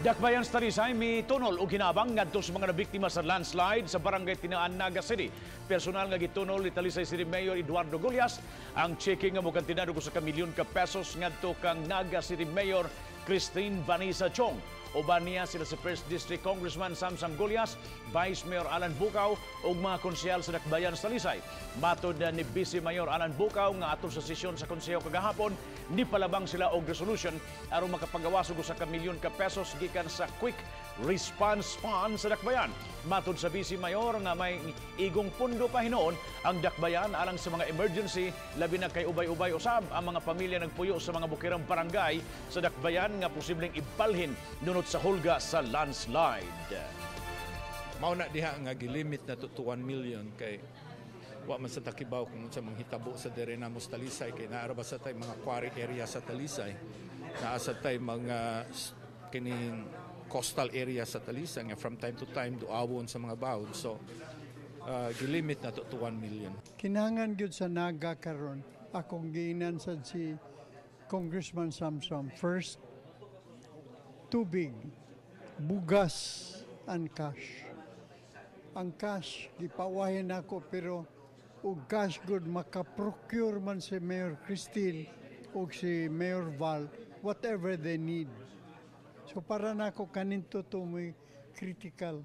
Dakbayan sa Talisay mitunol og hinabang ngadto sa mga nabiktima sa landslide sa Barangay Tinaan, Naga City. Personal nga gitunol ni Talisay City Mayor Eduardo Gullas ang cheque nga mokantidad og 1 ka milyon ka pesos ngadto kang Naga City Mayor Christine Vanessa Chong. Uban niya sila si First District Congressman Samsam Gullas, Vice Mayor Alan Bukaw ug mga konsehal sa Dakbayan sa Talisay. Matod ni Vice Mayor Alan Bukaw nga atol sa sesyon sa konseho kagahapon, nipalabang sila og resolution aron makapagawas og 1 ka milyon ka pesos gikan sa Quick Response Fund sa Dakbayan. Matod sa Vice Mayor nga may igong pundo pa hinuon ang Dakbayan alang sa mga emergency, labi na kay ubay-ubay usab ang mga pamilya nagpuyo sa mga bukirang barangay sa Dakbayan nga posibleng ibalhin nunot sa hulga sa landslide. Mao na diha nga gilimit na to 1 million kay wa man sa ta kibaw kung unsa manghitabo sa diri namo sa Talisay, kay naa ra ba sa tay mga quarry area sa Talisay, naa sa tay mga kining coastal area sa Talisay nga from time to time duawon sa mga bawod, so gilimit na to 1 million. Kinahanglan gyud sa Naga karon, akong giingnan sad si Congressman Samsam, first, tubig, bugas and cash. Ang cash gipawahin nako, pero og cash gud makaprocure man si Mayor Christine o si Mayor Val whatever they need. So para nako kaninto to may critical.